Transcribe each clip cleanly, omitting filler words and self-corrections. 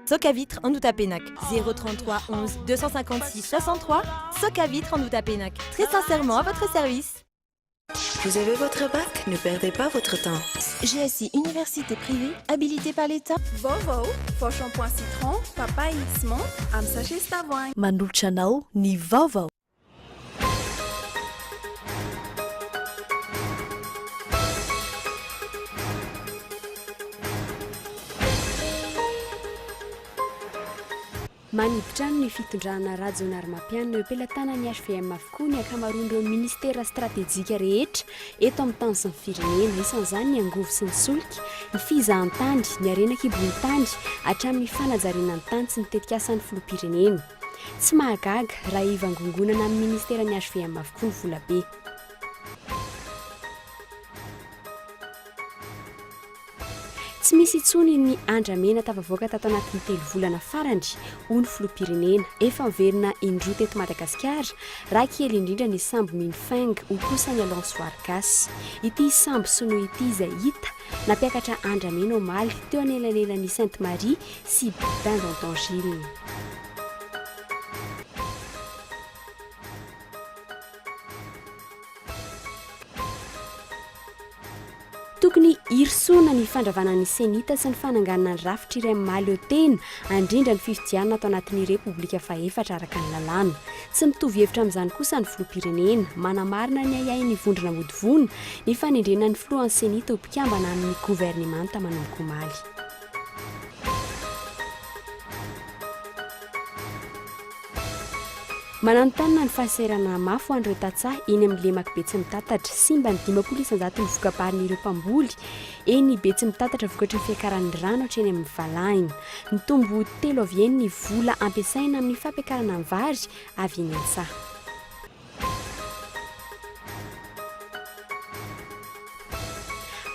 Socavitre Andohatapenaka 033 11 256 63 Socavitre Andohatapenaka très sincèrement à votre service. Vous avez votre bac? Ne perdez pas votre temps. GSI Université privée habilitée par l'État. Vaovao, vao shampoing citron, papaye X menthe amin'ny sachet sy tavoahangy. Manolotra anao ny vaovao. Manidy-trano ny fitondrana Rajaonarimampianina eo am-pelatanan'ny hvm avokoa ny ankamaroan'ireo minisitera stratejika rehetra eto amin'ny tany sy ny firenena. Isan'izany ny angovo sy ny solika, ny fizahantany, ny harena an-kibon'ny tany, hatramin'ny fanajariana ny tany sy ny tetikasan'ny filoham-pirenena. Tsy mahagaga raha hivangongonana amin'ny minisiteran'ny hvm avokoa ny volabe. Tsy misy intsony ny andramena tafavoaka tato anatin'ny telo volana farany, hoy ny filoham-pirenena. Efa niverina indroa teto Madagasikara, raha kely indrindra ny sambo Min Feng, hoy kosa ny Alonso Vargas. Ity sambo sinoa ity izay hita nampiakatra andramena omaly teo anelanelan'i Sainte Marie sy Bain d'Antongil. Tokony hirosoana ny fandravana ny Cenit sy ny fananganana ny rafitra iray mahaleo tena handrindra ny fifidianana ato anatin'ny Repoblika fahefatra araka ny lalàna. Tsy mitovy hevitra amin'izany kosa ny filoham-pirenena. Manamarina ny ahiahin'ny vondrona Modivona ny fanendrena ny filohan'ny Cenit ho mpikambana amin'ny governemanta manomboka omaly. Mananontanona ny fahasahiranana mafy ho an'ireo tantsaha eny amin'ny lemak'i Betsimitatatra. Simba ny 50 isan-jaton'ny voka-barin'ireo mpamboly eny Betsimitatatra vokatry ny fiakaran'ny rano hatreny amin'ny valahina. Nitombo telo avy eny ny vola ampiasaina amin'ny fampiakarana ny vary avy eny an-tsaha.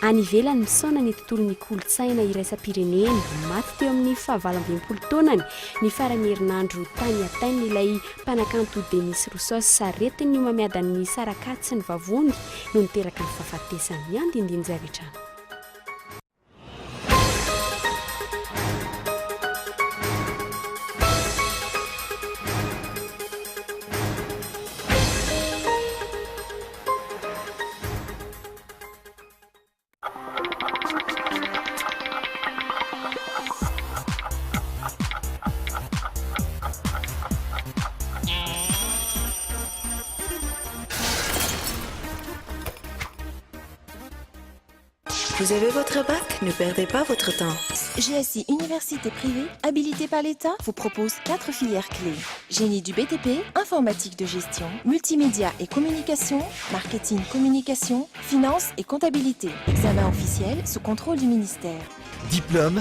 Any ivelany, misaona ny tontolon'ny kolontsaina iraisam-pirenena. Maty teo amin'ny fahavalo ambin'ny taonany ny faran'ny herinandro tany Athènes ilay mpanakanto Demis Roussos. Aretin'ny homamiadan'ny sarakaty sy ny vavony no niteraka ny fahafatesany. Ny andinindiny izay avy hatrany. Vous avez votre bac? Ne perdez pas votre temps. GSI Université privée, habilitée par l'État, vous propose quatre filières clés. Génie du BTP, informatique de gestion, multimédia et communication, marketing communication, finance et comptabilité. Examen officiel sous contrôle du ministère. Diplôme,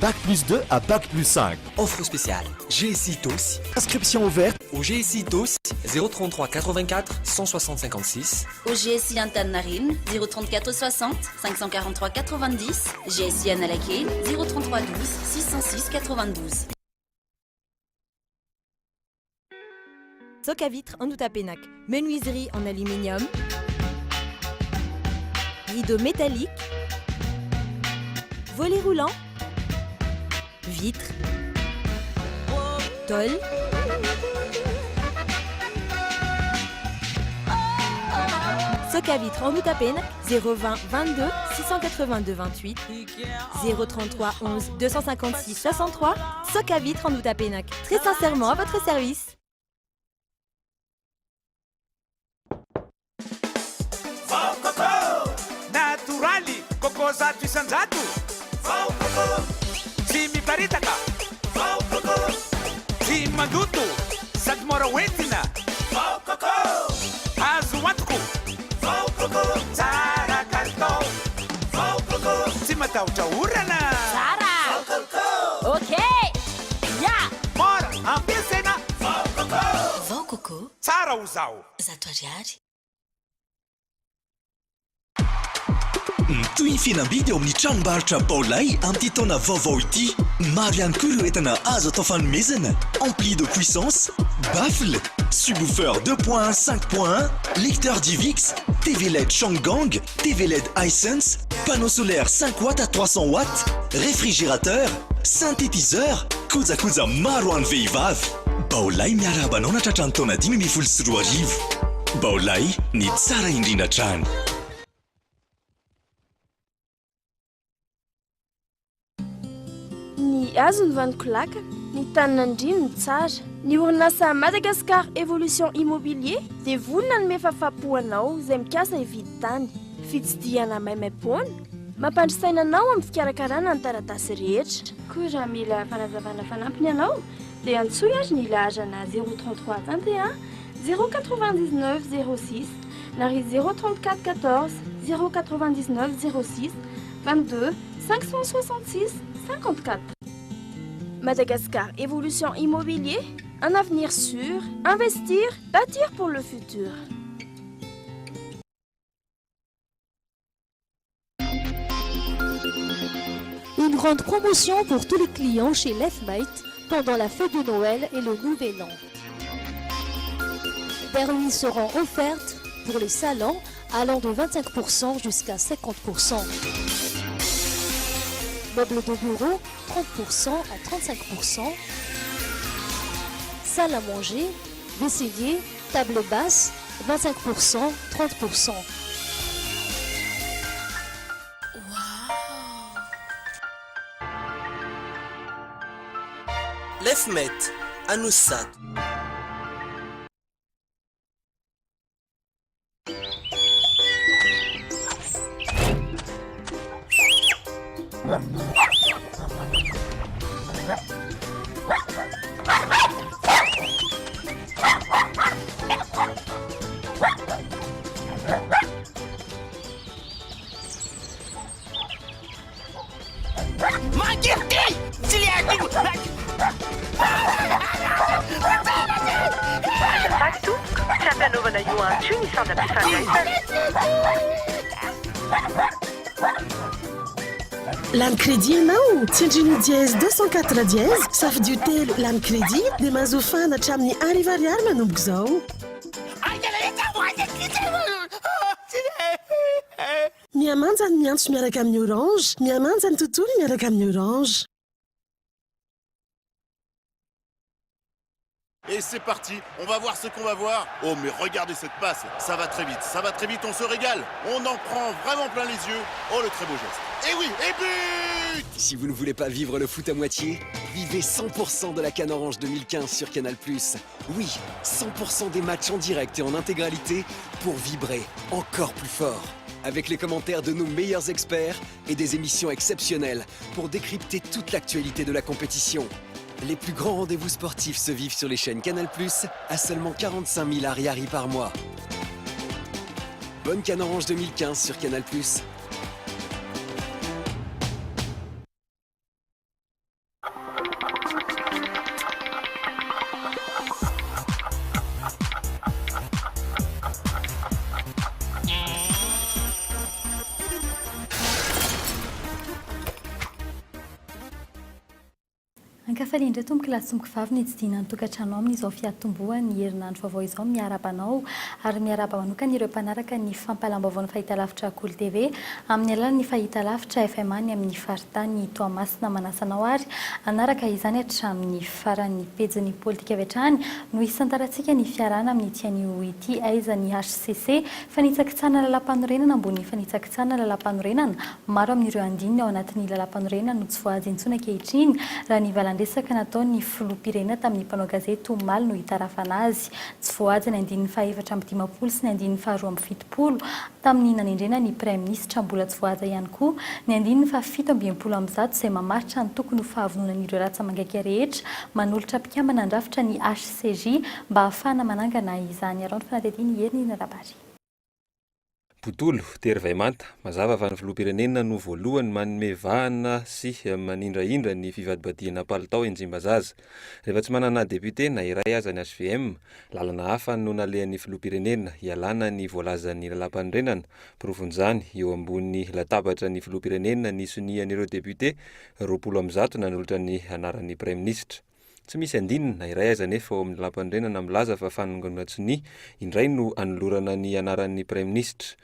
Bac plus 2 à Bac plus 5. Offre spéciale GSI Itaosy. Inscription ouverte. Au GSI Itaosy 033 84 160 56. Au GSI Antaninarenina 034 60 543 90, GSI Analakely 033 12 606 92. Soc à vitre Andohatapenaka, menuiserie en aluminium, rideaux métalliques, volets roulants, vitres, tôle. Soc à vitre Andohatapenaka 020 22 682 28 033 11 256 63 Soc à vitre Andohatapenaka très sincèrement à votre service. Vao coco! Natoraly, coco 100%. Vao coco! Tsy miparitaka. Vao coco! Tsy mandoto, sady mora hoentina. Vao coco! Azo antoko. Vao coco! Tsara kalitao. Vao coco! Tsy matahotra orana. Tsara! Vao coco! Ok! Ya! Mora ampiasaina. Vao coco! Vao coco! Tsara ho zaho. 100 ariary. Mitohy ny fihenam-bidy ao amin'ny tranombarotra Baolai amin'ity taona vaovao ity. Maro ihany koa ireo entana azo atao fanomezana, ampli de puissance, baffle, subwoofer 2.1 5.1, lecteur DivX, TV led Changgang, TV led Hisense, panneau solaire 5 watts à 300 watts, réfrigérateur. Synthétiseur, kojakoja maro ho an'ny vehivavy. Baolai miarahaba anao nahatratra ny taona 2015. Baolai, ny tsara indrindra hatrany. Ny hazo no vanon-kolakana, ny tanin'Andriana no tsara. Ny orinasa Madagascar Evolution Immobilier dia vonona hanome fahafahampo anao izay mikasa hividy tany. Fitsidihana maimaimpoana, mampandry saina anao amin'ny fikarakarana ny taratasy rehetra. Koa raha mila fanazavana fanampiny ianao dia antsoy ary ny laharana 033 21 099 06 na ry 034 14 099 06 22 566 54. Madagascar Evolution Immobilier, un avenir sûr, investir, bâtir pour le futur. Une grande promotion pour tous les clients chez Lefmate pendant la fête de Noël et le Nouvel An. Des remises seront offertes pour les salons allant de 25% jusqu'à 50%. Meubles de bureau, 30% à 35%. Salle à manger, vaisselier, table basse, 25%, 30%. Lefmet, Anosizato. Azafady tompoko, tsy ampy hanaovana io antso io ny sandam-pifandraisana. Lany crédit ianao? Tsindrio ny dièse 204 dièse, safidio telo lany crédit dia mahazo hofana hatramin'ny arivo ariary manomboka izao. Mihamanja ny miantso miaraka amin'ny Orange, mihamanja ny tontolo miaraka amin'ny Orange. Et c'est parti, on va voir ce qu'on va voir. Oh mais regardez cette passe, ça va très vite, ça va très vite, on se régale. On en prend vraiment plein les yeux. Oh le très beau geste. Et oui, et but Si vous ne voulez pas vivre le foot à moitié, vivez 100% de la CAN Orange 2015 sur Canal+. Oui, 100% des matchs en direct et en intégralité pour vibrer encore plus fort. Avec les commentaires de nos meilleurs experts et des émissions exceptionnelles pour décrypter toute l'actualité de la compétition. Les plus grands rendez-vous sportifs se vivent sur les chaînes Canal+, à seulement 45 000 ariary par mois. Bonne CAN Orange 2015 sur Canal+. Ankafalia indray tompoko lahy sy tompoko vavy nitsidihina ny tokantrano amin'izao fiatombohan'ny herinandro vaovao izao miarahaba anao ary miarahaba manokana ireo mpanaraka ny fampahalam-baovaon'ny fahitalavitra Kolo TV amin'ny alalan'ny fahitalavitra FMA ny amin'ny faritany Toamasina manasa anao ary hanaraka izany hatramin'ny farany pejin'ny politika avy hatrany no hisantarantsika ny fiarahana amin'ity anio ity aiza ny HCC fanitsakitsahana lalàmpanorenana ambony fanitsakitsahana lalàmpanorenana Maro amin'ireo andininy ao anatin'ny lalàmpanorenana no tsy voahaja intsony ankehitriny, raha ny valan-dresaka nataon'ny filoham-pirenena tamin'ny mpanao gazety omaly no hitarafana azy. Tsy voahaja ny andininy faha-54 sy ny andininy faha-72 tamin'ny nanendrena ny praiminisitra. Mbola tsy voahaja ihany koa ny andininy faha-167 izay mamaritra ny tokony ho fahavononan'ireo ratsa-mangaika rehetra manolotra mpikambana handrafitra ny HCJ mba hahafahana manangana izany. Araho ny fanadihadian'i Heriniana Rabary. Botolo, tery vay manta. Mazava fa ny filoham-pirenena no voalohany manome vahana sy manindrahindra ny fivadibadihana palitao eny Tsimbazaza. Rehefa tsy manana député na iray aza ny hvm, lalana hafa no nalehan'ny filoham-pirenena hialana ny voalazan'ny lalàmpanorenana. Porofon'izany, eo ambony latabatra ny filoham-pirenena ny sonian'ireo député 120 nanolotra ny anaran'ny praiminisitra. Tsy misy andininy na iray aza anefa ao amin'ny lalàmpanorenana milaza fa fanongonan-tsonia indray no anolorana ny anaran'ny praiminisitra.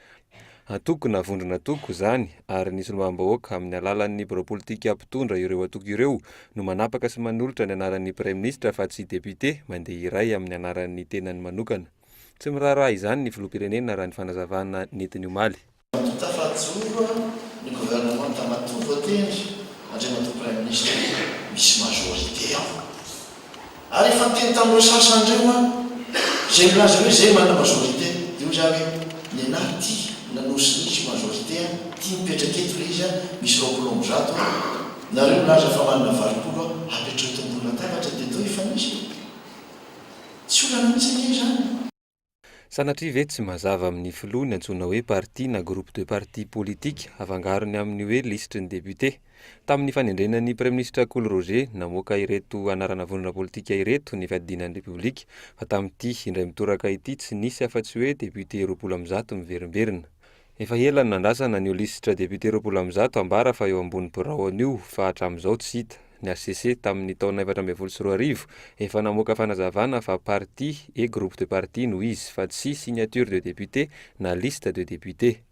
Antoko na vondron'antoko izany ary ny solombavambahoaka amin'ny alalan'ny birao politika mpitondra ireo antoko ireo no manapaka sy manolotra ny anaran'ny praiminisitra fa tsy depiote mandeha iray amin'ny anaran'ny tenany manokana. Tsy miraharaha izany ny filoham-pirenena raha ny fanazavana nentiny omaly. Matoa tafajoro ny governemanta matoa voatendry Andriamatoa Praiminisitra dia misy majorité ao. Ary efa niteny tamin'ireo sasany ireo aho izay milaza hoe izay manana majorité dia hoy za hoe nenaha ty nanosy nisy majorité a, ty mipetraka eto ilay izy a, misy 120 a, nareo milaza fa manana 80 a, apetrao eto ambony latabatra dia atao efa nisy e. Tsy olana mihitsy ange izany. Sanatria ve tsy mazava amin'ny filoha ny antsoina hoe parti na groupe de parti politique afangarony amin'ny hoe lisitry ny député? Tamin'ny fanendrena ny praiminisitra Kolo Roger namoaka ireto anarana vondrona politika ireto ny fiadidiana ny Repoblika fa tamin'ity indray mitoraka ity tsy nisy afa-tsy hoe député 120 miverimberina. Efa ela no nandrasana an'io lisitra député 120 ambara fa eo ambony birao an'io fa hatramin'izao tsy hita. Ny hcc tamin'ny taona 2014 efa namoaka fanazavana fa parti et groupe de parti no izy fa tsy signature de député na liste de député.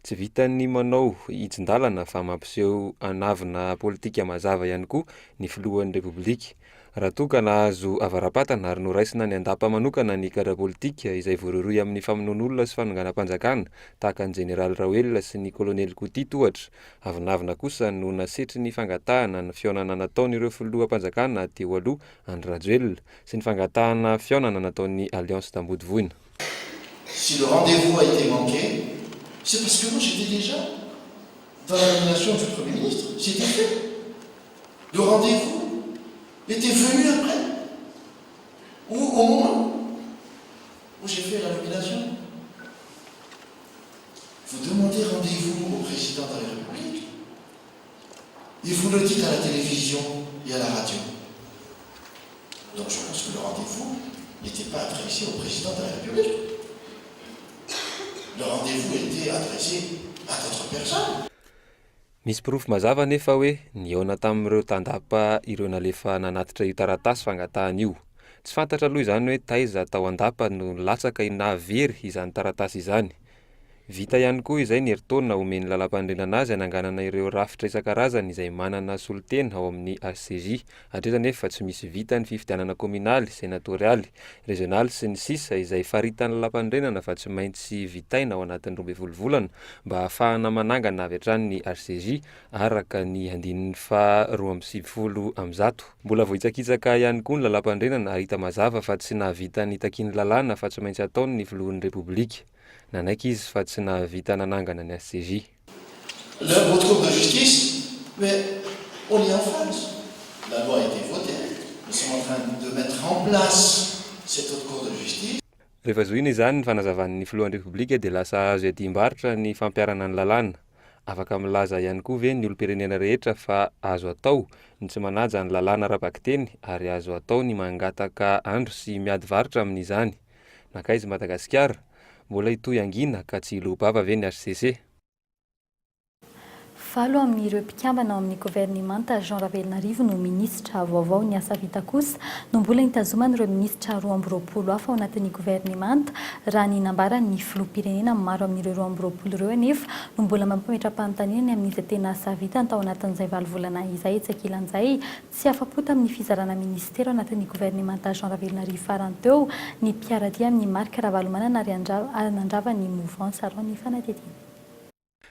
Tsy vitan'ny manao hitsin-dalana fa mampiseho anavina politika mazava ihany koa ny filohan'ny Repoblika. Raha toa ka nahazo avara-patana ary noraisina any an-dapa manokana ny gadra politika izay voarohirohy amin'ny famonoan'olona sy fanonganam-panjakana tahaka an'i Jeneraly Raoelina sy ny Kolonely Kotito ohatra, avonavona kosa no nasetry ny fangatahana ny fihaonana nataon'ireo filoham-panjakana teo aloha Andry Rajoelina sy ny fangatahana fihaonana nataon'ny Alliance d'Ambodivoina. Si le rendez-vous a été manqué, c'est parce que moi j'étais déjà dans la nomination du Premier ministre, c'était fait. Le rendez-vous était venu après, ou au moment où j'ai fait la nomination. Vous demandez rendez-vous au président de la République et vous le dites à la télévision et à la radio. Donc je pense que le rendez-vous n'était pas adressé au président de la République. Le rendez-vous était adressé à d'autres personnes. Misy porofo mazava anefa hoe nihaona tamin'ireo tandapa ireo nalefa nanatitra io taratasy fangatahana io. Tsy fantatra aloha izany hoe taiza tao an-dapa no nilatsaka na very izany taratasy izany. Vita ihany koa izay ny herintaona omen'ny lalàmpanorenana azy hananganana ireo rafitra isan-karazany izay manana solontena ao amin'ny HCJ. Hatreto anefa tsy misy vita ny fifidianana kaominaly, senatorialy, rezionaly sy ny sisa izay faritan'ny lalàmpanorenana fa tsy maintsy vitaina ao anatin'ny 12 volana mba hahafahana manangana avy hatrany ny HCJ araka ny andininy faha 192. Mbola voahitsakitsaka ihany koa ny lalàmpanorenana ary hita mazava fa tsy nahavita ny takian'ny lalàna fa tsy maintsy ataony ny filohan'ny Repoblika. Nanaiky izy fa tsy nahavita nanangana ny HCJ. La haute cour de justice, mais on est en phase. La loi a été votée, nous sommes en train de mettre en place cette haute cour de justice. Rehefa zohiana izany ny fanazavan'ny filohan'ny Repoblika dia lasa azo iadiam-barotra ny fampiharana ny lalàna. Afaka milaza ihany koa ve ny olom-pirenena rehetra fa azo atao ny tsy manaja ny lalàna ara-bakiteny ary azo atao ny mangataka andro sy miady varotra amin'izany? Nankaiza i Madagasikara? Mbola hitohy hangina ka tsy hiloa-bava ve ny hcc? Valo amin'ireo mpikambana ao amin'ny governemanta Jean Ravelonarivo no minisitra vaovao. Ny asa vita kosa no mbola hitazoman'ireo minisitra 22 hafa ao anatin'ny governemanta, raha ny nambaran'ny filoham-pirenena. Maro amin'ireo 22 ireo anefa no mbola mampametra-panontaniana ny amin'izay tena asa vitany tao anatin'izay valo volana izay. Etsy ankilan'izay, Tsy afa-po tamin'ny fizarana minisitera ao anatin'ny governemanta Jean Ravelonarivo farany teo ny mpiara-dia amin'i Marc Ravalomanana ary nandrava ny mouvance arao ny fanadihadiana.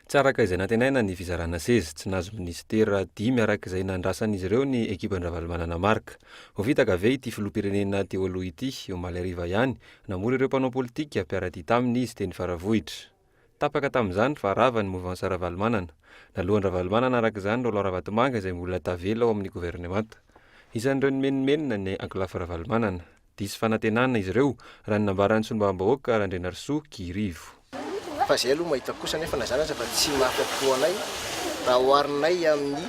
Tsy araka izay nantenaina ny fizarana seza. Tsy nahazo minisitera dimy araka izay nandrasan'izy ireo ny ekipan-dRavalomanana Marc. Voafitaka ve ity filoham-pirenena teo aloha ity? Omaly hariva ihany, namory ireo mpanao politika mpiara-dia taminy izy teny Faravohitra. Tapaka tamin'izany fa rava ny mouvance Ravalomanana. Naloan-dRavalomanana araka izany Roland Ravatomanga izay mbola tavela ao amin'ny governemanta. Isan'ireo nimenomenona ny ankolafy Ravalomanana. Diso fanantenana izy ireo, raha ny nambaran'ny solombavambahoaka Randrianarisoa Guy Rivo. Fa izay aloha mahita kosa nefa na izany aza fa tsy mahafa-po anay raha oharinay amin'ny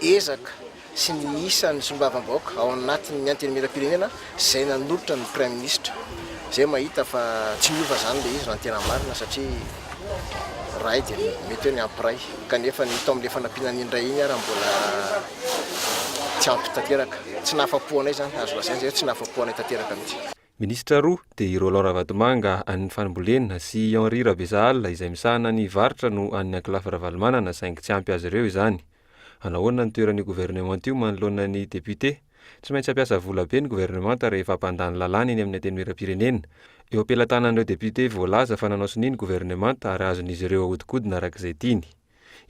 ezaka sy ny isan'ny solombavambahoaka ao anatin'ny Antenimierampirenena izay nanolotra ny Praiminisitra. Izay mahita fa tsy miova izany ilay izy raha ny tena marina satria iray dia mety hoe ny ampy iray kanefa ny tao amin'ilay fanampiana ny indray iny ara mbola tsy ampy tanteraka. Tsy nahafa-po anay izany, azo lazaina izay hoe tsy nahafa-po anay tanteraka mihitsy. Minisitra roa, dia i Roland Ravatomanga an'ny Fambolena sy i Henri Rabesahala izay misahana ny varotra no an'ny ankolafy Ravalomanana saingy tsy ampy azy ireo izany. Anahoana ny toeran'io governemanta io manoloana ny député? Tsy maintsy hampiasa vola be ny governemanta rehefa hampandany lalàna eny amin'ny antenimierampirenena. Eo am-pelatanan'ireo député voalaza fa nanao sonia ny governemanta ary azon'izy ireo ahodikodina araka izay tiany.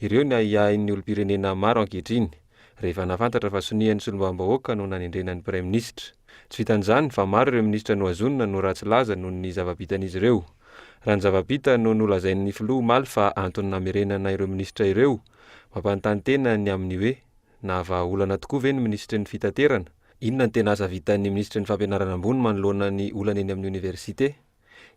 Ireo ny ahiahin'ny olom-pirenena maro ankehitriny, rehefa nahafantatra fa sonian'ny solombavambahoaka no nanendrena ny praiminisitra. Tsy vitan'izany fa maro ireo minisitra nohazonina no ratsy laza noho ny zava-bitan'izy ireo. Raha ny zava-bita no nolazain'ny filoha omaly fa antony namerenana ireo minisitra ireo, mampanontany tena ny amin'ny hoe, nahavaha olana tokoa ve ny minisitry ny fitaterana? Inona ny tena asa vitan'ny minisitry ny fampianarana ambony manoloana ny olana eny amin'ny oniversite?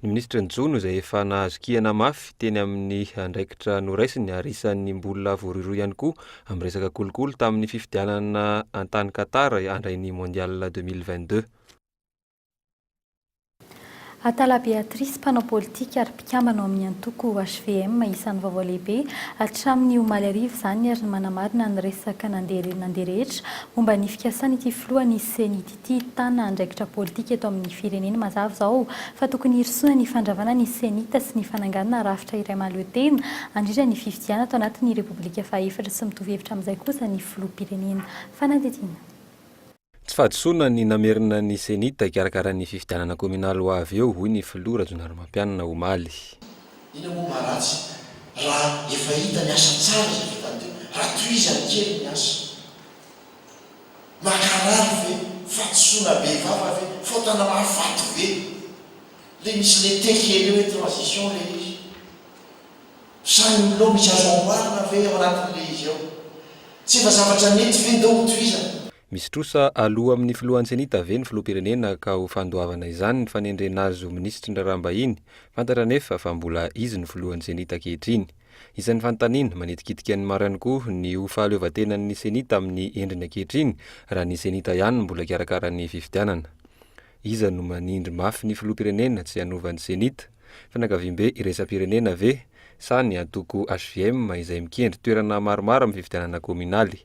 Ny minisitry ny jono izay efa nahazo kihana mafy teny amin'ny andraikitra noraisiny ary isan'ny mbola voarohirohy ihany koa amin'ny resaka kolikoly tamin'ny fifidianana an-tany Qatar handray ny Mondial 2022. Atala Béatrice, mpanao politika ary mpikambana ao amin'ny antoko hvm, isan'ny vaovao lehibe hatramin'ny omaly hariva izany ary manamarina ny resaka nandeha nandeha rehetra momba ny fikasan'ity filohan'ny Cenit ity hitana andraikitra politika eto amin'ny firenena. Mazava izao fa tokony hirosoana ny fandravana ny Cenit sy ny fananganana rafitra iray mahaleo tena handrindra ny fifidianana ato anatin'ny Repoblika fahaefatra. Tsy mitovy hevitra amin'izay kosa ny filoham-pirenena. Fanadihadiana. Tsy fahadisoana ny namerina ny Cenit hikarakara ny fifidianana kaominaly ho avy eo, hoy ny filoha Rajaonarimampianina omaly. Inona moa maharatsy raha efa hita ny asa tsara izay vitany teo, raha tohizany kely ny asa. Mankarary ve? Fahadisoana be vava ve? Fahotana mahafaty ve? Le misy le T kely eo hoe transition le izy. Sa ny milao misy azo amboarina ve ao anatin'le izy ao? Tsy efa zavatra nety ve ndao ho tohizana? Misy trosa aloa amin'ny filohan'ny Cenit ve ny filoham-pirenena ka ho fandoavana izany ny fanendrena azy ho minisitry ny raharaham-bahiny? Fantatra anefa fa mbola izy no filohan'ny Cenit ankehitriny. Isan'ny fanontaniana manitikitika ny maro ihany koa ny ho fahaleovantenan'ny Cenit amin'ny endriny ankehitriny raha ny Cenit ihany no mbola hikarakara ny fifidianana. Iza no manindry mafy ny filoham-pirenena tsy hanova ny Cenit? Fianakaviambe iraisam-pirenena ve? Sa ny antoko hvm izay mikendry toerana maromaro amin'ny fifidianana kaominaly?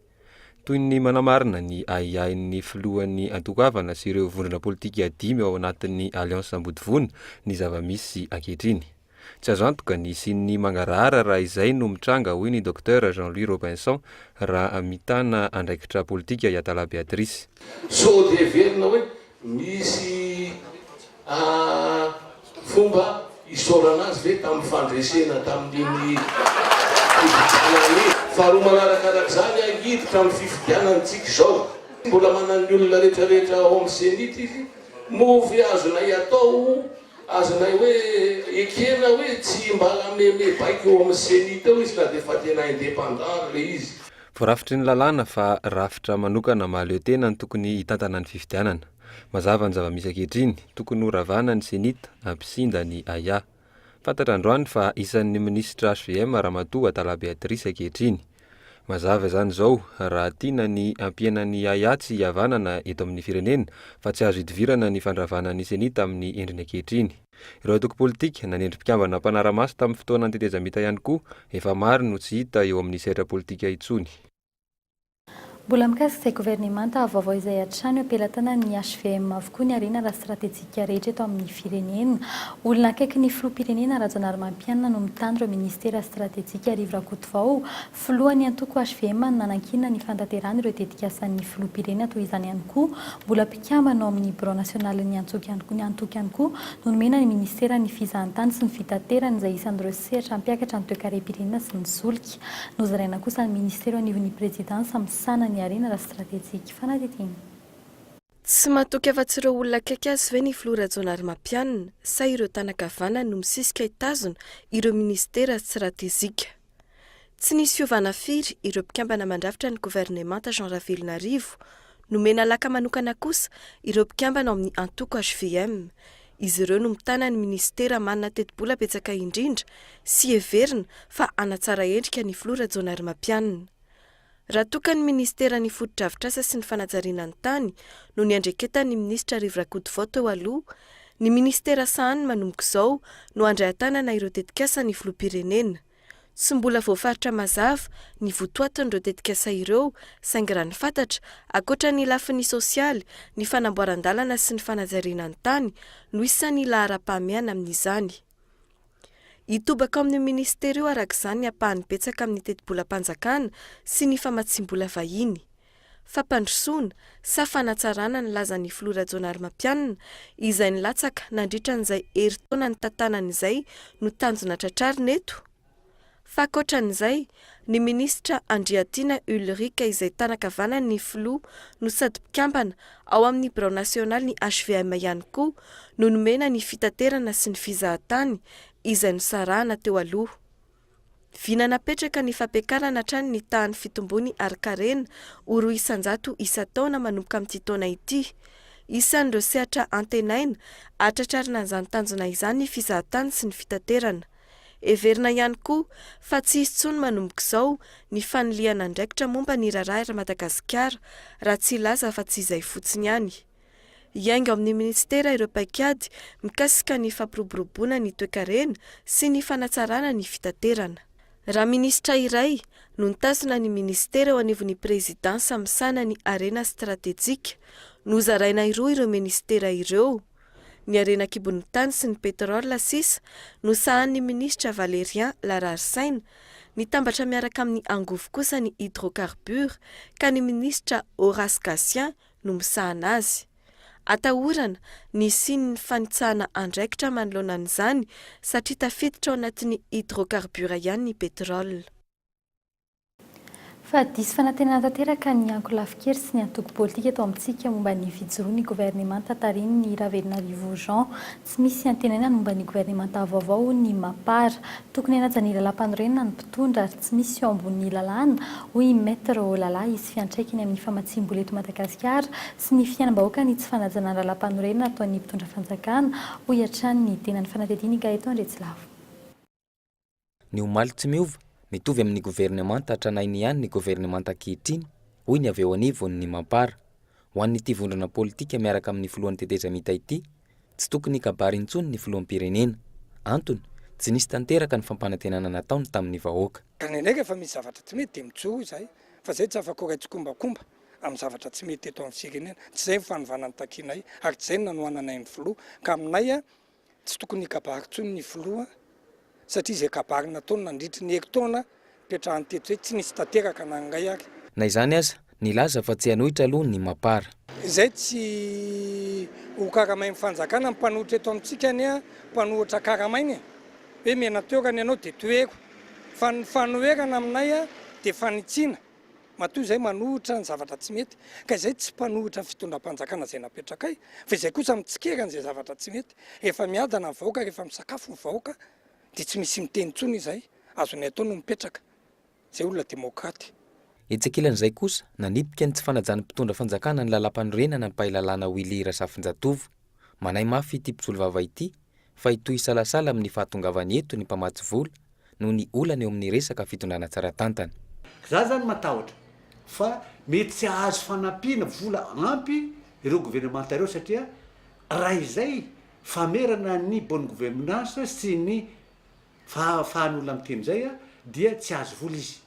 Toy ny manamarina ny ahiahin'ny filohan'ny antoko Avana sy ireo vondrona politika dimy ao anatin'ny Alliance Ambodivona ny zava-misy ankehitriny. Tsy azo antoka ny hisian'ny mangarahara raha izay no mitranga, hoy ny Docteur Jean Louis Robinson, raha mitana andraikitra politika i Atala Béatrice. Sao dia heverina hoe misy fomba hisaorana azy ve tamin'ny fandresena tamin'iny fifidianana iny? Faharoa manarakarak'izany, hiditra amin'ny fifidianana isika izao. Mbola manana ny olona rehetrarehetra ao amin'ny Cenit izy, moa ve azonay atao Azonay hoe ekena hoe tsy mba lameme baiko eo amin'ny Cenit eo izy na dia efa tena indépendant ary le izy. Voarafitry ny lalàna fa rafitra manokana mahaleo tena no tokony hitantana ny fifidianana. Mazava ny zava-misy ankehitriny, tokony ho ravana ny Cenit, hampisinda ny ahiahy. Fantatra androany fa isan'ny minisitra hvm Ramatoa Atala Béatrice ankehitriny. Mazava izany izao, raha tiana ny hampihena ny ahiahy tsy hihavanana eto amin'ny firenena, fa tsy azo idivirana ny fandravana ny Cenit amin'ny endriny ankehitriny. Ireo antoko politika, nanendry mpikambana mpanara-maso tamin'ny fotoanan'ny tetezamita ihany koa, efa maro no tsy hita eo amin'ny sehatra politika intsony. Mbola mikasika izay governemanta vaovao izay hatrany eo am-pelatanan'ny hvm avokoa ny harena ara-stratejika rehetra eto amin'ny firenena. Olona akaiky ny filoham-pirenena Rajaonarimampianina no mitana ireo minisitera stratejika Rivo Rakotovao, filohan'ny antoko hvm no nanankinina ny fantanterahana ireo tetikasan'ny filoham-pirenena toy izany ihany koa mbola mpikambana ao amin'ny birao nasionalin'ny antoko ihany koa no nomena ny minisiteran'ny fizahantany sy ny fitaterana izay isan'ireo sehatra hampiakatra ny toekarem-pirenena sy ny solika. Nozaraina kosa ny minisitera eo anivon'ny prezidansa misahana ny harena ara-stratejika. Fanadihadiana. Tsy matoky afa-tsy ireo olona akaiky azy ve ny filoha Rajaonarimampianina sa ireo tanan-kavanany no misisika hitazona ireo minisitera stratejika? Tsy nisy fiovana firy ireo mpikambana mandrafitra ny governemanta Jean Ravelonarivo. Nomena laka manokana kosa ireo mpikambana ao amin'ny antoko hvm. Izy ireo no mitana ny minisitera manana tetibola betsaka indrindra sy heverina fa hanatsara endrika ny filoha Rajaonarimampianina. Raha toa ka ny minisiteran'ny fotodrafitrasa sy ny fanajariana ny tany no niandreketan'ny minisitra Rivo Rakotovao teo aloha, ny minisitera sahaniny manomboka izao no handray an-tanana ireo tetikasan'ny filoham-pirenena. Tsy mbola voafaritra mazava ny votoatin'ireo tetikasa ireo saingy raha ny fantatra, ankoatra ny lafiny sosialy, ny fanamboaran-dalana sy ny fanajariana ny tany no isan'ny laharam-pahamehana amin'izany. Hitobaka ao amin'io minisitera io araka izany ny ampahany betsaka amin'ny tetibolam-panjakana sy ny famatsiam-bola vahiny. Fampandrosoana sa fanatsarana ny lazan'ny filoha Rajaonarimampianina izay nilatsaka nandritra an'izay herintaona nitantanany izay no tanjona tratrarina eto? Fa ankoatran'izay, ny minisitra Andriatiana Ulrich izay tanan-kavanan'ny filoha no sady mpikambana ao amin'ny birao nasionalin'ny hvm ihany koa no nomena ny fitaterana sy ny fizahatany izay nosarahana teo aloha. Vina napetraka ny fampiakarana hatrany ny tahan'ny fitombony harin-karena ho 2% isan-taona manomboka amin'ity taona ity. Isan'ireo sehatra antenaina hahatratrarana an'izany tanjona izany ny fizahatany sy ny fitaterana. Heverina ihany koa fa tsy hisy intsony manomboka izao ny fanilihana andraikitra momba ny raharaha Air Madagasikara raha tsy hilaza afa-tsy izay fotsiny ihany. Hiainga ao amin'ny minisitera ireo paikady mikasika ny fampiroboroboana ny toekarena sy ny fanatsarana ny fitaterana. Raha minisitra iray no nitazona ny minisitera eo anivon'ny prezidansa misahana ny harena stratejika, nozaraina roa ireo minisitera ireo, ny harena an-kibon'ny tany sy ny pétrole sisa no sahanin'ny minisitra Valérien Lararisaina, nitambatra miaraka amin'ny angovo kosa ny hydrocarbures ka ny minisitra Horace Gatien no misahana azy. Atahorana ny hisian'ny fanitsahana andraikitra manoloana an'izany satria tafiditra ao anatin'ny hydrocarbures ihany ny pétrole. Fa diso fanantenana tanteraka ny ankolafin-kery sy ny antoko politika eto amintsika momba ny fijoroan'ny governemanta tarihin'i Ravelonarivo Jean. Tsy misy antenaina ny momba ny governemanta vaovao, hoy ny Mapar. Tokony hanaja ny lalàmpanorenana ny mpitondra ary tsy misy eo ambonin'ny lalàna, hoy i Maître Olala. Hisy fiantraikany amin'ny famatsiam-bola eto Madagasikara sy ny fiainam-bahoaka ny tsy fanajana ny lalàmpanorenana ataon'ny mpitondra fanjakana, hoy hatrany ny tenany. Fanadihadiana i Gaëtan Andriatsilavo. Ny omaly tsy miova, mitovy amin'ny governemanta tranainy ihany ny governemanta ankehitriny, hoy ny avy eo anivon'ny Mapar. Ho an'ity vondrona politika miaraka amin'ny filohan'ny tetezamita ity, tsy tokony hikabary intsony ny filoham-pirenena. Antony, tsy nisy tanteraka ny fampanantenana nataony tamin'ny vahoaka. Ka nenay rehefa misy zavatra tsy mety dia mijoro izahay fa izay tsy afaka ho iray tsikombakomba amin'ny zavatra tsy mety eto amin'ny firenena. Tsy izay ny fanovana notakianay ary tsy izay no nanohananay ny filoha ka aminay Tsy tokony hikabary intsony ny filoha satria izay kabary nataony nandritry ny herintaona nipetrahany teto izay tsy nisy tanteraka na iray ary. Na izany aza, nilaza fa tsy hanohitra aloha ny Mapar. Izay tsy ho karamain'ny fanjakana, ny mpanohitra eto amintsika anie mpanohitra karamaina e! Hoe mena toerana ianao dia tohero. Fa ny fanoherana aminay dia fanitsiana. Matoa izay manohitra ny zavatra tsy mety, ka izay tsy mpanohitra ny fitondram-panjakana izay napetrakay, fa izay kosa mitsikera an'izay zavatra tsy mety. Rehefa miadana ny vahoaka, rehefa misakafo ny vahoaka, dia tsy misy miteny intsony izay, azony atao no mipetraka. Izay olona demokraty. Etsy ankilan'izay kosa, nanipika ny tsy fanajan'ny mpitondra fanjakana ny lalàmpanorenana ny mpahay lalàna Willy Razafinjatovo. Manahy mafy ity mpisolovava ity fa hitohy hisalasala amin'ny fahatongavany eto ny mpamatsy vola noho ny olana eo amin'ny resaka fitondrana tsara tantana. Za zany matahotra fa mety tsy hahazo fanampiana vola ampy ireo governemanta ireo satria raha izay famerana ny bonne gouvernance sy ny fahafahan'olona miteny izay dia tsy hahazo vola izy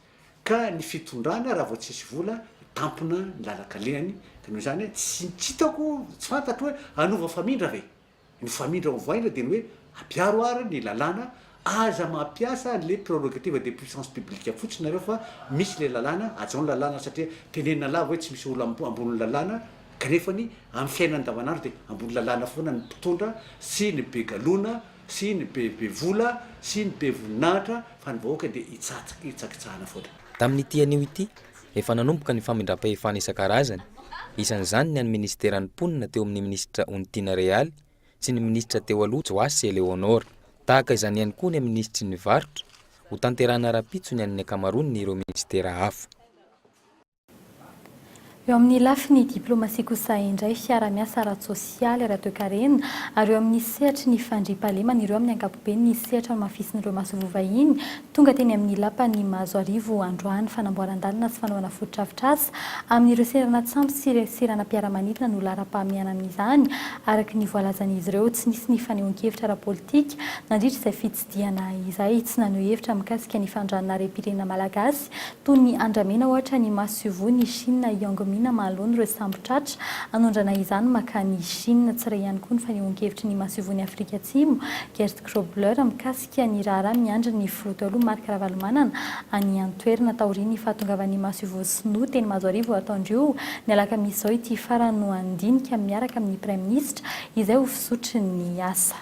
ka ny fitondrana raha vao tsisy vola tampona ny lalan-kalehany ka noho izany tsy tsy hitako tsy fantatro hoe hanova famindra ve? Ny famindra ovaina dia ny hoe ampiaro ary ny lalàna, aza mampiasa an'le prerogative de puissance publique fotsiny nareo fa misy le lalàna, hajao ny lalàna satria tenenina lava hoe tsy misy olona ambonin'ny lalàna kanefany amin'ny fiainana andavanandro dia ambony lalàna foana ny mpitondra sy ny be galona sy ny be be vola sy ny be voninahitra fa ny vahoaka dia hitsakitsahana foana. Tamin'ity anio ity, efa nanomboka ny famindram-pahefana isan-karazany, isan'izany ny an'ny minisiteran'ny mponina teo amin'ny minisitra Onitiana Realy sy ny minisitra teo aloha Joasy Eléonore. Tahaka izany ihany koa ny an'ny minisitry ny varotra, hotanterahina rahampitso ny an'ny ankamaroan'ireo minisitera hafa. Eo. Eo amin'ny lafiny diplaomasia kosa indray, fiara-miasa ara-tsosialy, ara-toekarena ary eo amin'ny sehatry ny fandriampahalemana ireo amin'ny ankapobeny ny sehatra nomafisin'ireo masoivoho vahiny tonga teny amin'ny lapan'i Mahazoarivo androany. Fanamboaran-dalana sy fanaovana fotodrafitrasa amin'ireo seranan-tsambo sy seranam-piaramanidina no laharam-pahamehana amin'izany, araka ny voalazan'izy ireo. Tsy nisy ny fanehoan-kevitra ara-politika nandritra izay fitsidihana izay. Tsy naneho hevitra mikasika ny fanondranana harem-pirenena malagasy Toy ny andramena ohatra ny masoivohon' i Chine Yang Min manoloana ireo sambo tratra hanondrana izany mankany Chine. Tsy re ihany koa ny fanehoan-kevitry ny masoivohon' i Afrika Atsimo, Gert Grobler, mikasika ny raharaha miandry ny filoha teo aloha Marc Ravalomanana any an-toerana taorian'ny fahatongavan'ny masoivoho sinoa teny Mahazoarivo atoandro io ny alakamisy izao ity farany no handinika miaraka amin'ny praiminisitra izay ho fizotry ny asa.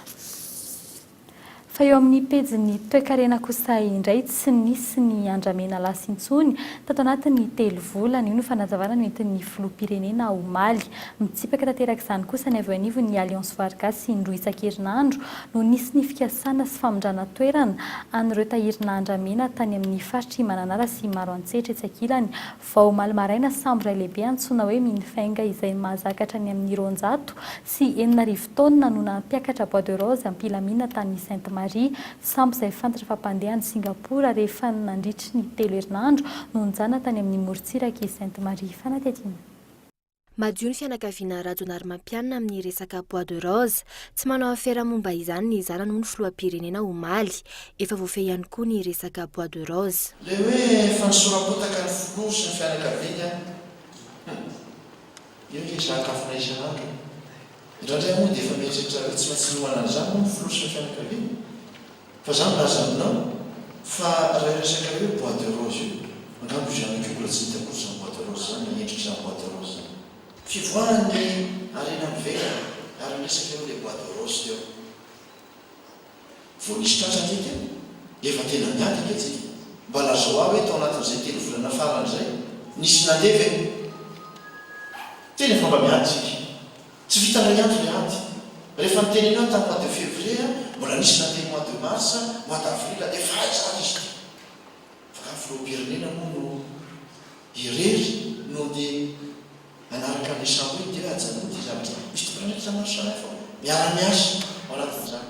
Fa eo amin'ny pejin'ny toekarena kosa indray tsy nisy ny andramena lasa intsony tato anatin'ny telo volana. Io no fanazavana noentin'ny filoham-pirenena omaly. Mitsipaka tanteraka izany kosa ny avy eo anivon'ny Alliance Voary Gasy indroa isan-kerinandro no nisy ny fikasana sy famindrana toerana an'ireo tahirina andramena tany amin'ny faritr'i Mananara sy Maroantsetra etsy ankilany Vao omaly maraina, sambo iray lehibe antsoina hoe Minfeng izay mahazaka hatrany amin'ny 6200 taonina no nampiakatra bois de rose am-pilamina tany Sainte Marie. Sambo izay fantatra fa mpandeha any Singapour ary efa nandritry ny telo herinandro no nijanona tany amin'ny morontsirak'i Sainte Marie. Fanadihadiana. Madio ny fianakaviana Rajaonarimampianina amin'ny resaka bois de rose. Tsy manao afera momba izany ny zanany hoy ny filoham-pirenena omaly. Efa voafehy ihany koa ny resaka bois de rose. Ilay hoe fanosoram-potaka ny filoha sy ny fianakaviany an! Hum! Io ange sakafonay isan'andro e! Indraindray moa dia efa mieritreritra hoe tsy maintsy miomana an'izany moa ny filoha sy ny fianakaviany? Fa za milaza aminao fa raha io resaka hoe bois de rose io, angamba io zanako io mbola tsy nahita akory izany bois de rose izany na endrik'izany bois de rose izany. Fivoahan'ny harena miverina ary niresaka eo ilay bois de rose teo. Vao nisy tratra ange teo, efa tena miady ange tsika. Mba lazao ahy hoe tao anatin'izay telo volana farany izay, nisy nandeha ve? Tena efa mba miady tsika. Tsy vita indray andro ilay ady. Rehefa niteny an'io aho tamin'ny mois de février, mbola nisy nandeha mois de mars, mois d'avril, dia efa aiza ary izy ity? Fa nga filoham-pirenena moa no irery no ndeha hanaraka an'ilay sambo iny dia hoe ajanony ity zavatra ity? Misy tompon'andraikitra maro samihafa ao, miara-miasa ao anatin'izany.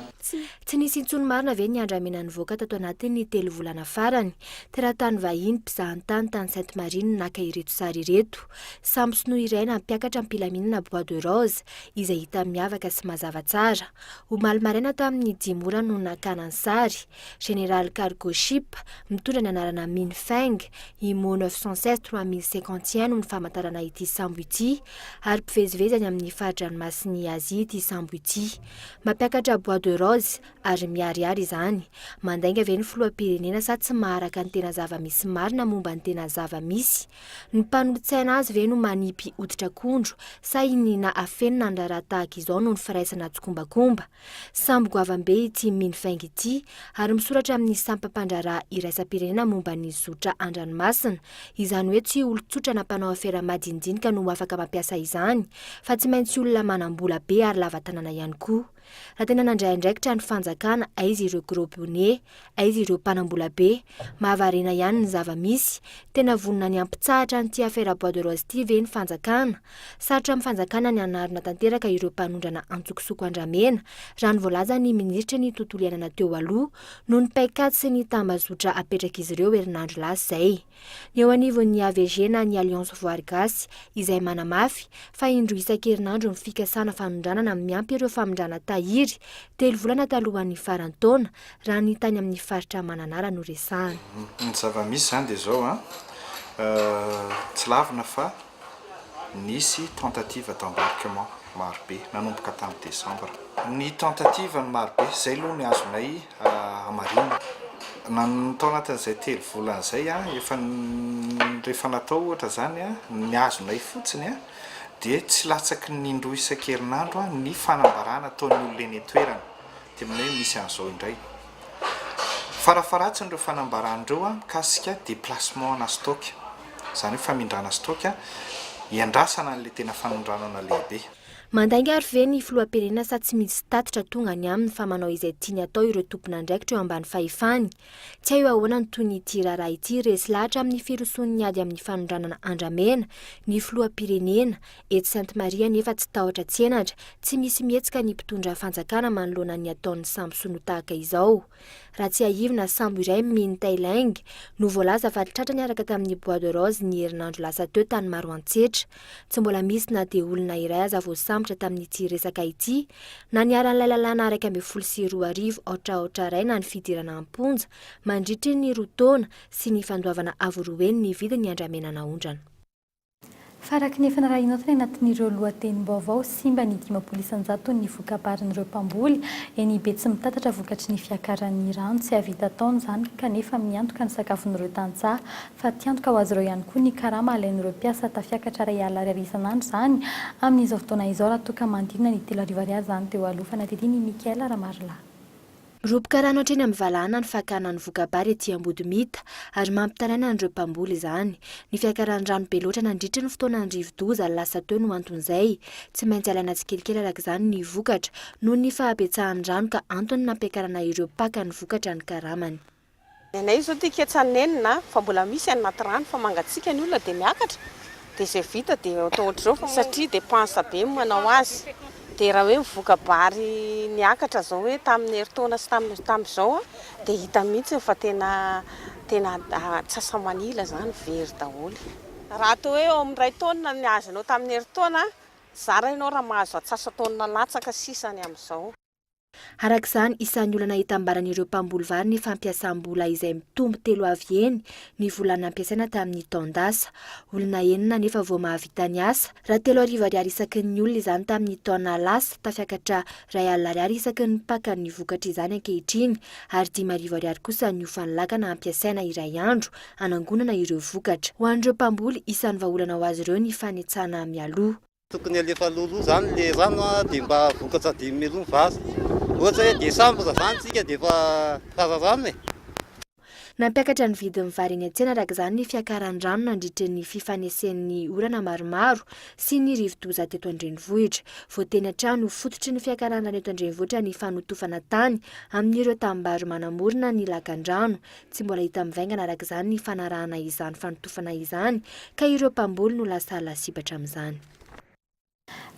Tsy nisy intsony marina ve ny andramena nivoaka tato anatin'ny telo volana farany? Teratany vahiny mpizahantany tany Sainte Marie no naka ireto sary ireto. Sambo sinoa iray nampiakatra am-pilaminana bois de rose, izay hita miavaka sy mazava tsara. Omaly maraina tamin'ny dimy ora no nakana ny sary. General Cargo Ship, mitondra ny anarana Min Feng, Imo 916 3051 no ny famantarana ity sambo ity, ary mpivezivezy any amin'ny fari-dranomasin'i Azia ity sambo ity. Mampiakatra bois de rose ary miharihary izany. Mandainga ve ny filoham-pirenena sa tsy maharaka ny tena zava-misy marina momba ny tena zava-misy? Ny mpanolotsaina azy ve no manipy hoditr'akondro sa iniana afenina ny raharaha tahaka izao noho ny firaisana tsikombakomba? Sambo goavam-be ity Minfeng ity ary misoratra amin'ny sampam-pandraharaha iraisam-pirenena momba ny zotra an-dranomasina. Izany hoe tsy olon-tsotra na mpanao afera madinidinika no afaka mampiasa izany fa tsy maintsy olona manam-bola be ary lava tanana ihany koa. Raha tena nandray andraikitra ny fanjakana, aiza ireo gros bonnets, aiza ireo mpanam-bola be? Mahavariana ihany ny zava-misy. Tena vonona ny hampitsahatra an'ity afera bois de rose ity ve ny fanjakana? Sarotra amin'ny fanjakana ny hanarona tanteraka ireo mpanondrana antsokosoko andramena, raha ny voalazan'ny minisitry ny tontolo iainana teo aloha, noho ny paikady sy ny tambazotra apetrak'izy ireo herinandro lasa izay. Ny eo anivon'ny AVG na ny Alliance Voary Gasy izay manamafy fa indroa isan-kerinandro ny fikasana fanondranana miampy ireo famindrana tahiry telo volana talohan'ny faran'ny taona raha ny tany amin'ny faritra Mananara no resahana. Ny zava-misy izany dia izao an, tsy lavina fa nisy tentative d'embarquement marobe nanomboka tamin'ny décembre. Ny tentative no marobe, izay aloha ny azonay hamarinina. Na ny tao anatin'izay telo volana izay an, efa rehefa natao ohatra izany an, ny azonay fotsiny an, dia tsy latsaky ny indroa isan-kerinandro ny fanambarana ataon'ny olona eny an-toerana. Dia manao hoe misy an'izao indray. Farafaharatsiny ireo fanambarana ireo an, mikasika déplacement ana stock, izany hoe famindrana stock, iandrasana an'ilay tena fanondranana lehibe. Mandainga ary ve ny filoham-pirenena sa tsy misy tatitra tonga any aminy fa manao izay tiany atao ireo tompon'andraikitra eo ambany fahefany? Tsy hay eo ahoana ny tohin'ity raharaha ity, resy lahatra amin'ny firosoan'ny ady amin'ny fanondranana andramena ny filoham-pirenena, etsy Sainte Marie anefa tsy tahotra tsy henatra, tsy misy mihetsika ny mpitondra fanjakana manoloana ny ataon'ny sambo sinoa tahaka izao. Raha tsiahivina, sambo iray Min Tailing no voalaza fa tratra niaraka tamin'ny bois de rose ny herinandro lasa teo tany Maroantsetra. Tsy mbola misy na dia olona iray aza voasambotra tamin'ity resaka ity, na niharan'ilay lalàna 2011 aotra aotra iray na ny fidirana am-ponja mandritry ny roa taona sy ny fandoavana avo roa heny ny vidin'ny andramena naondrana. Fa araka ny efa narahinao tany anatin'ireo lohatenim-baovao, simba ny 50 isan-jaton'ny voka-barin'ireo mpamboly eny Betsimitatatra vokatry ny fiakaran'ny rano. Tsy hahavita taona izany kanefa miantoka ny sakafon'ireo tantsaha. Fatiantoka ho azy ireo ihany koa ny karama alain'ireo mpiasa tafiakatra 1000 ariary isan'andro izany amin'izao fotoana izao raha toa ka manodidina ny 3000 ariary izany teo aloha. Fanadihadiana i Mickaël Ramarolahy. Roboka rano hatreny amin'ny valahana ny fakana ny voka-bary ety Ambodimita ary mampitaraina an'ireo mpamboly izany. Ny fiakaran'ny rano be loatra nandritry ny fotoanan'ny rivo-doza lasa teo no anton'izay. Tsy maintsy alaina tsikelikely araka izany ny vokatra noho ny fahabetsahan'ny rano ka antony nampiakarana ireo mpaka ny vokatra ny karamany. Ny anay izao ity ketsan'enina fa mbola misy any anaty rano fa mangatsiaka ny olona dia miakatra dia izay vita dia atao ohatr'izao fa satria dépense be ny manao azy dia raha hoe ny voka-bary niakatra izao hoe tamin'ny herintaona sy tamin'ny tamin'izao dia hita mihitsy fa tena tena antsasa-manila izany very daholo. Raha atao hoe eo amin'ny iray taonina ny azonao tamin'ny herintaona, zara ianao raha mahazo antsasa-taonina latsaka sisa ny amin'izao. Araka izany, isan'ny olana itambaran'ireo mpamboly vary ny fampiasam-bola izay mitombo telo avy heny ny vola nampiasaina tamin'ny taon-dasa. Olona enina anefa vao mahavita ny asa, raha 3000 ariary isaky ny olona izany tamin'ny taona lasa, tafiakatra 1000 ariary isaky ny mpaka ny vokatra izany ankehitriny ary 5000 ariary kosa ny hofan'ny lakana ampiasaina iray andro hanangonana ireo vokatra. Ho an'ireo mpamboly, isan'ny vahaolana ho azy ireo ny fanetsana mialoha. Tokony alefa alohaloha zany le rano a de mba vokatra dimy mialoha ny vary. Ohatra hoe décembre zany tsika de efa fararano e. Nampiakatra ny vidin'ny vary eny an-tsena araka izany ny fiakaran'ny rano nandritra ny fifanesen'ny orana maromaro sy ny rivodoza teto an-drenivohitra. Voateny hatrany ho fototry ny fiakaran'ny rano eto an-drenivohitra ny fanotofana tany amin'ireo tanimbary manamorona ny lakandrano. Tsy mbola hita mivaingana araka izany ny fanarahana izany fanotofana izany ka ireo mpamboly no lasa lasibatra amin'izany.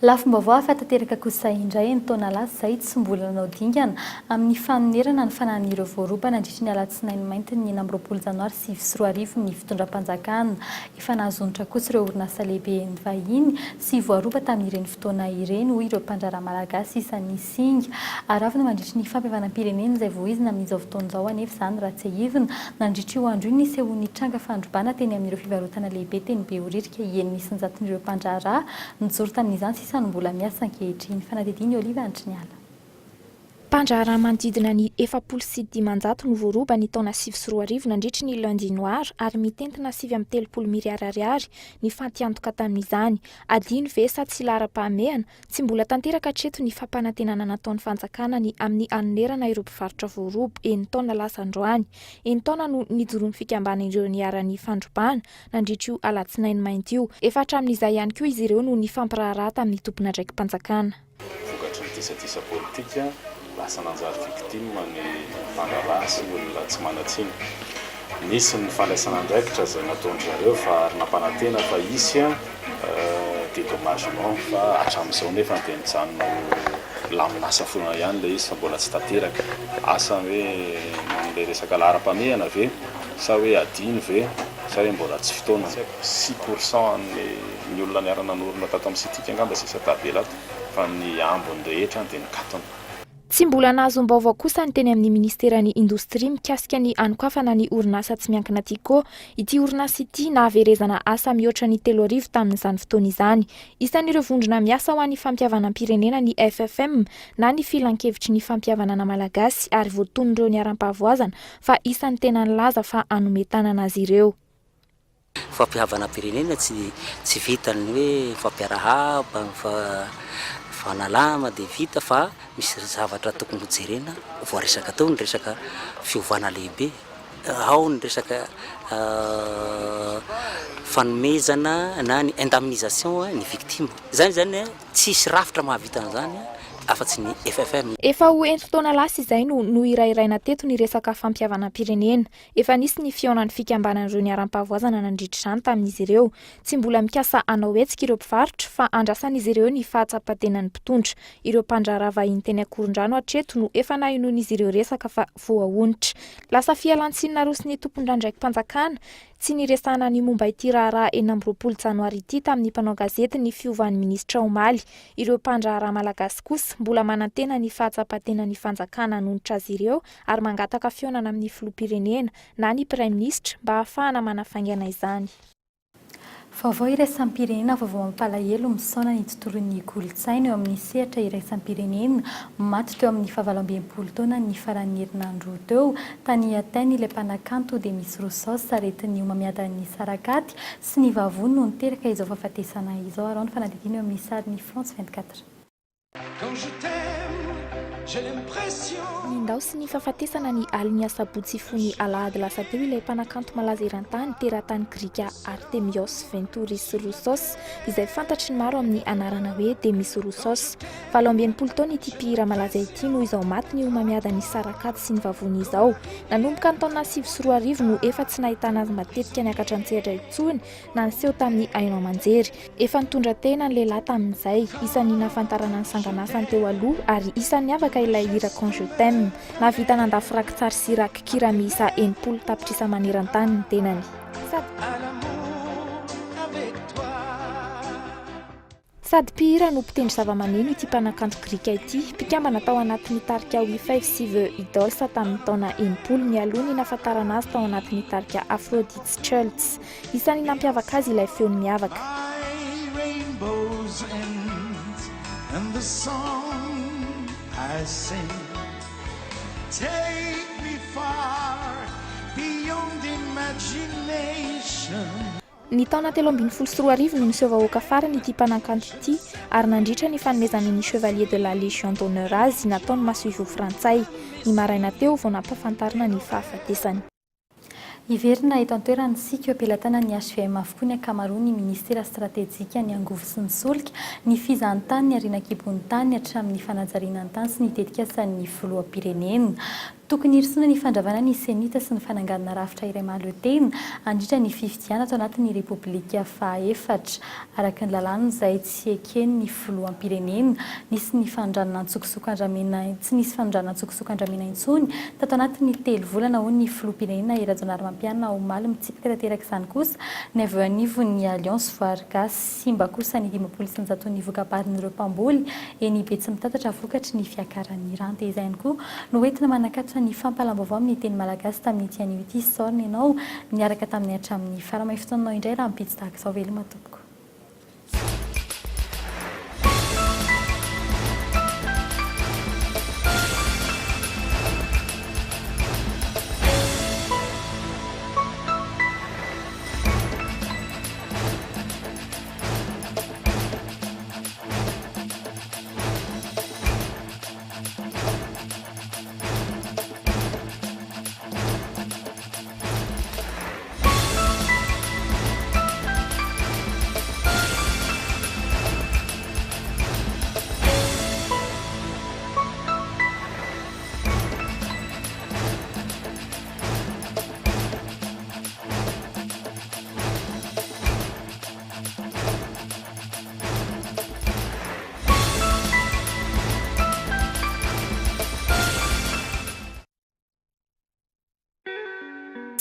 Lafim-baovao hafa tanteraka kosa indray ny taona lasa izay tsy mbola nanao dingana amin'ny fanonerana ny fananan'ireo voaroba nandritry ny alatsinainy maintin'ny 26 janoary 2009 ny fitondram-panjakana. Efa nahazo onitra kosa ireo orinasa lehibe vahiny sy voaroba tamin'ireny fotoana ireny, hoy ireo mpandraharaha malagasy isan'ny singa aravona mandritry ny fampihavanam-pirenena izay voizina amin'izao fotoana izao anefa izany raha tsiahivina. Nandritra io andro io nisehoan'ny tranga fandrobana teny amin'ireo fivarotana lehibe teny Behoririka enina isan-jaton'ireo mpandraharaha nijoro tamin'izany sisa no mbola miasa ankehitriny. Fanadihadian'i Olive Andriniala. Mpandraharaha manodidina ny 540 no voaroba ny taona 2009 nandritry ny Lundi Noir ary mitentina 39 miliara ariary ny fatiantoka tamin'izany. Adino ve sa tsy laharam-pahamehana? Tsy mbola tanteraka hatreto ny fampanantenana nataon'ny fanjakana ny amin'ny hanonerana ireo mpivarotra voaroba enin-taona lasa androany. Enin-taona no nijoroan'ny fikambanan'ireo niharan'ny fandrobana nandritra io alatsinainy mainty io. Efa hatramin'izay ihany koa izy ireo no nifampiraharaha tamin'ny tompon'andraiki-panjakana. Vokatry ny disadisa politika, lasa nanjary victime ny mpandraharaha sy ny olona tsy manan-tsiny. Nisy ny fandraisana andraikitra izay nataon-dry zareo fa ary nampanantena fa hisy dédommagement fa hatramin'izao nefa dia nijanona ho lamin'asa foana ihany ilay izy fa mbola tsy tanteraka. Asa hoe noho ilay resaka laharam-pahamehana ve sa hoe adino ve sa hoe mbola tsy fotoana. Tsy haiko, six pour cent an'ny. Ny olona niara-nanorina tato amin'ny Citic angamba sisa tavela ato fa ny ambiny rehetra dia nikatona. Tsy mbola nahazoam-baovao kosa ny teny amin'ny minisiteran'ny Indostria mikasika ny hanokafana ny orinasa tsy miankina Tiko. Ity orinasa ity nahaverezana asa mihoatra ny 3000 tamin'izany fotoana izany. Isan'ireo vondrona miasa ho an'ny fampihavanam-pirenena ny FFM na ny Filankevitry ny fampihavanana malagasy ary voatonon'ireo niharam-pahavoazana fa isan'ny tena nilaza fa hanome tanana azy ireo. Fampihavanam-pirenena tsy tsy vitan'ny hoe mifampiarahaba, mifanalama dia vita fa misy zavatra tokony hojerena, voaresaka teo ny resaka fiovana lehibe. Ao ny resaka fanomezana na ny indemnisation ny victime. Izany izany tsisy rafitra mahavita an'izany afa-tsy ny FFM. Efa ho enin-taona lasa izay no nohirahiraina teto ny resaka fampihavanam-pirenena. Efa nisy ny fihaonan'ny fikambanan'ireo niharam-pahavoazana nandritra izany tamin'izy ireo. Tsy mbola mikasa hanao hetsika ireo mpivarotra fa andrasan'izy ireo ny fahatsapan-tenan'ny mpitondra. Ireo mpandraharaha vahiny teny Ankorondrano hatreto no efa nahenoan'izy ireo resaka fa voahonitra. Lasa fialantsiny naroson'ny tompon'andraiki-panjakana tsy niresahana ny momba ity raharaha 26 janoary ity tamin'ny mpanao gazety ny fiovan'ny minisitra omaly. Ireo mpandraharaha malagasy kosa mbola manantena ny fahatsapan-tenan'ny fanjakana hanonitra azy ireo ary mangataka fihaonana amin'ny filoham-pirenena na ny praiminisitra mba hahafahana manafaingana izany. Vaovao iraisam-pirenena, vaovao mampalahelo misaona ny tontolon'ny kolontsaina eo amin'ny sehatra iraisam-pirenena. Maty teo amin'ny fahavalo amby 60 taonany ny faran'ny herinandro teo, tany Athènes ilay mpanakanto Demis Roussos, aretin'ny homamiadan'ny sarakaty sy ny vavony no niteraka izao fahafatesana izao. Araho ny fanadihadiana eo amin'ny sarin'ny France 24. Nindaosin'ny ny fahafatesana ny alin'ny asabotsy fony alahady lasa teo ilay mpanakanto malaza eran-tany teratany grika Artemios Ventouris Roussos, izay fantatry ny maro amin'ny anarana hoe Demis Roussos. 68 taona ity mpihira malaza ity no izao maty ny homamiadan'ny sarakaty sy ny vavony izao. Nanomboka ny taona 2009 no efa tsy nahitana azy matetika niakatra an-tsehatra intsony na niseho tamin'ny haino aman-jery. Efa nitondra tena ny lehilahy tamin'izay. Isan'ny nahafantarana ny sanganasany teo aloha ary isan'ny niavaka ilay hira Quand je t'aime. Nahavita nandafo rakitsary sy rakikira miisa 60 tapitrisa maneran-tany ny tenany. Sady mpihira no mpitendry zavamaneno ity mpanakanto grika ity. Mpikambana tao anatin'ny tarika We Five sy The Idols tamin'ny taona 60, nialoha ny nahafantarana azy tao anatin'ny tarika Aphrodite's Childs. Isan'ny nampiavaka azy ilay feony miavaka. Ny taona 2013 no niseho vahoaka farany ity mpanakanto ity ary nandritra ny fanomezana ny Chevalier de la Légion d'honneur azy nataon'ny masoivoho frantsay, ny maraina teo vao nampahafantarina ny fahafatesany. Hiverina eto an-toerana isika eo am-pelatanan'ny HVM avokoa ny ankamaroan'ny minisitera stratejika ny angovo sy ny solika, ny fizahantany, ny harena an-kibon'ny tany hatramin'ny fanajariana ny tany sy ny tetikasan'ny filoham-pirenena. Tokony hirosoana ny fandravana ny Cenit sy ny fananganana rafitra iray mahaleo tena handritra ny fifidianana ato anatin'ny Repoblika fahaefatra. Araka ny lalàna izay tsy eken'ny filoham-pirenena, nisy ny fanondranana antsokosoko andramena tsy nisy fanondranana antsokosoko andramena intsony tato anatin'ny telo volana hoy ny filoham-pirenena Hery Rajaonarimampianina omaly. Mitsipaka tanteraka izany kosa ny avy eo anivon'ny Alliance Voary Gasy. Simba kosa ny 150 ny voka-barin'ireo mpamboly eny Betsimitatatra vokatry ny fiakaran'ny rano. Dia izay ihany koa no entina manakatona ny fampahalam-baovao amin'ny teny malagasy tamin'ity anio ity. Isaorana ianao niaraka taminay hatramin'ny farany. Mahay fotoananao indray rahampitso tahaka izao. Veloma tompoko.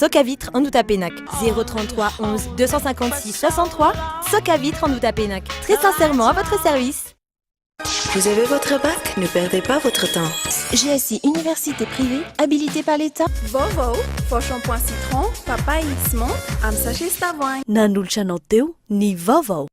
Socavitre en Outapenac 033 11 256 63 Socavitre en Outapenac très sincèrement à votre service. Vous avez votre bac Ne perdez pas votre temps. GSI Université privée, habilitée par l'État. Vaovao, vao shampoing citron, papaye sy menthe amin'ny sachet sy tavoahangy. Nanolotra anao teo ny vaovao.